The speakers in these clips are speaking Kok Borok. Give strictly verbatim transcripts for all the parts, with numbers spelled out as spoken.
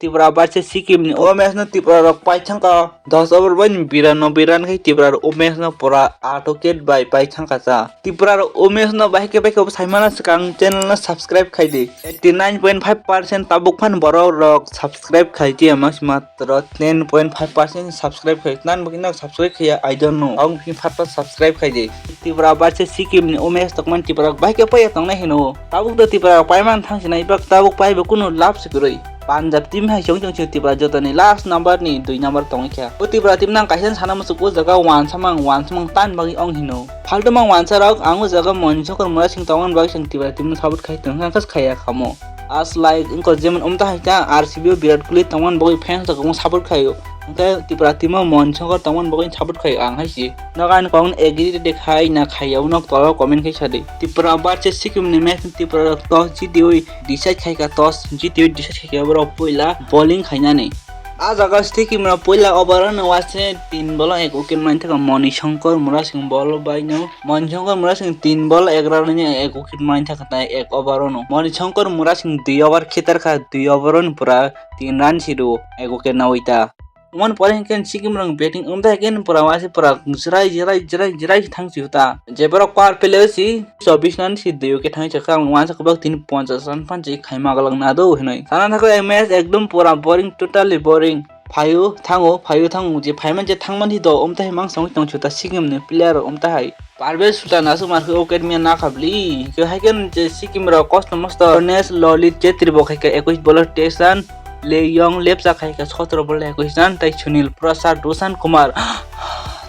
Tripura versus Sikkim ni o match no Tripura rok pai thangka dos over bai ni birano biran khai Tripura rok o match no pura aat wicket bai pai thangka cha. Tripura rok o match no bahai khe bahai khe bo saimana swkang channel no subscribe khai di. Eighty nine point five percent tabuk phan borok rok subscribe khai di, ama matro ten point five percent subscribe khai. Nan bagwi nok subscribe khaiya, I don't know. Ang phin phat phat subscribe khai di. Tripura versus Sikkim ni o match tokman Tripura rok bahai khe paiya tongnai hino. Tabuk do Tripura rok paimang thang sinai bak tabuk paibo kunu lab se kwrwi. Punjab team hai chong chong chong Tripura jotoni last number ni dui number tongwi kha. O Tripura team nang kaisa sana muchuk o jaga wansamang wansamang tan bagwi ong hino. Phaltumang wansa rok ang o jaga Manishankar Murasing tongmani bagwi chwng Tripura team no support khai tong kha, khas khaiya khamo. As like wngkha jemon umta hai ta R C B o Virat Kohli tongmani bagwi fans rok omo support khaio. Hwnkhe Tripura team o Manishankar tongmani bagwi support khaio ang hai si. Nogo ani kokno agree de khai na khaiya uno tola comment khai sadi. Tripura versus Sikkim ni match Tripura rok toss jitiwi decide khaika, toss jitiwi decide khaika borok puila bowling khainani. A jaga Sikkim rok puila over no wase tin bolo ek wicket main thaka Manishankar Murasing bol bai no. Manishankar Murasing tin bol ek run ni ek wicket main thaka tai ek over no. Manishankar Murasing dui over khitar kha, dui over no pura tin run sidu ek wicket nawi ta. Umani pore hinkhe Sikkim rok batting umta hinkhe pura wase pura jirai jirai jirai jirai thang si uta. Je borok power play si chobbish run si dui wicket thang si kha, ang wansa kubak tini ponchash run phan si khaima galak nado hinoi. Sana thakoi match ekdom pura boring, totally boring. Phaio thango, phaio thango, je phaiman je thangman hi do, umta hai mang song tong chuta Sikkim ni player rok umta hai. Parvez Sultan aswk mar khe wicket miya nakha bli. Khe hai khe je Sikkim rok kosto mosto Ganesh Lalit Chetri bo khai kha ekush bolo teis run, Leyong Lepcha khai kha sotro bolo ekush run, tai Sunil Prasad, Roshan Kumar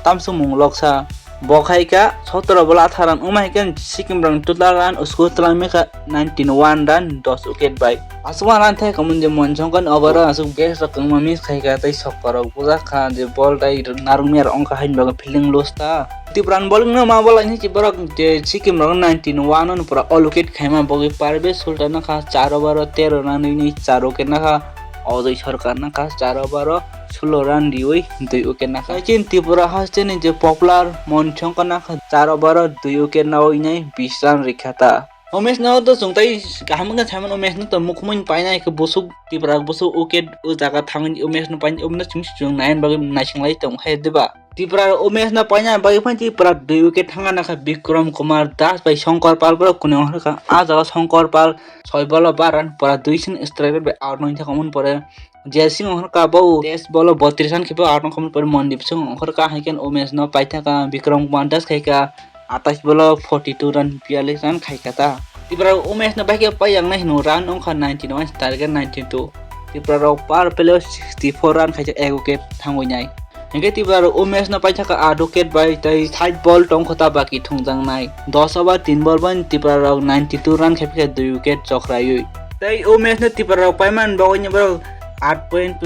tamswk mung loksa. Bo khai kha sotro bolo atharo run, wngma hai khe Sikkim rok total run score twlang mekha ninety one run, dos wicket bai. Aswk run thai kha mun je Manishankar over aswk base rok kwbangma miss khai kha tei sokkorok bujak kha je ball tai narwk miyar wngkha haini bagwi fielding loss ta. Tripura ni bowling no ma bowling hinwi borok je Sikkim rok ninety one no pura all wicket khaima bagwi Parvez Sultan no kha char over o tero run rinwi char wicket nakha, Ajoy Sarkar no kha char over o sulo run riwi dui wicket nakha. Chini Tripura haste ni je popular Manishankar no kha char over o dui wicket nawi nai bis run rikha ta. O match no to chwng tai kaham wngkha saimano, o match no to mukhumui painai khe busuk Tripura busuk wicket o jaga thangwi o match no painai, o match no chwng chwng naina bagwi naising lai tong khe diba. Tripura o match no paina bagwi phan Tripura dui wicket thangna nakha Bikram Kumar Das bai Shankar Pal borok kune wngkha. A jaga Shankar Pal soi bolo ba run pura dui sin strike rate bai out nong thangmani pore Jai Singh wngkha bo test bolo botris run khe bo out nong khamani pore Mandip Singh wngkha hai khe o match no paithaka Bikram Kumar Das khai kha atais bolo forty two run, biyallis run khai kha ta. Tripura o match no bahai khe pai yang nai hino run wngkha ninety one, target ninety two. Tripura rok power play o sixty four run khai kha ek wicket thangwi nai. Hinkhe Tripura rok o match no paithaka aat wicket bai tei sait ball tongkha ta baki thungjak nai. Dos over tin ball bai Tripura rok ninety two run khai kha dui wicket chokraiwi. Tei o match no Tripura rok paimani bagwi ni borok aat point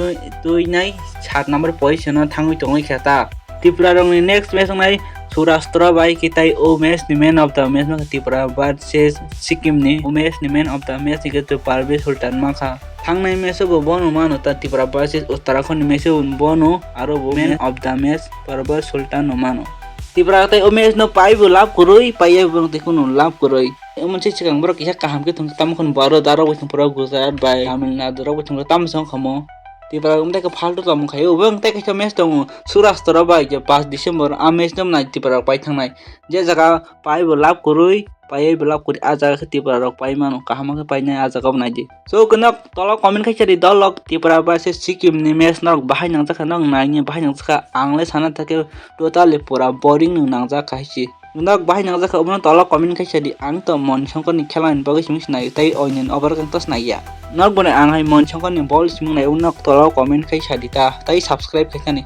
twi nai sat number position o thangwi tongwi kha ta. Tripura rokni next match wngnai Surashtra bai khe tai o match ni man of the match wngkha Tripura versus Sikkim ni o match ni man of the match hwnkhe Parvez Sultan mankha. Thangnai match o bo bono mano ta Tripura versus Uttarakhand ni match o bono aro bo man of the match Parvez Sultan no mano. Tripura tai o match no pai bo lab kwrwi, paiya bo tei kunu lab kwrwi. Omo se swkang borok kisa kaham khe thung tamo khun Bharat aro bo thung pura Gujarat bai Tamil Nadu rok bo thung tamo song khamo. Tripura wng tei khe phaltu tamo khai o, wng tei khe match tongo Surashtra bai je paanch December a match no nai Tripura rok pai thangnai. Je jaga pai bo lab kwrwi, paiwi bo lab kwrwi, a jaga khe Tripura rok pai mano, kaham khe painai a jaga bo nai di. So kwnok tola comment khai sadi dol lok Tripura versus Sikkim ni match norok bahai nangjak kha, norok naini bahai nangjak kha, ang le sana thake totally pura boring nung nangjak kha hai si. Norok bahai nangjak kha obono tola comment khai sadi, ang to Manishankar ni khela ni bagwi simi sinai tei oinani over khe to sinai ya. Norok boni ang hai Manishankar ni ball simung nai, norok tola comment khai sadi ta tei subscribe khai khani.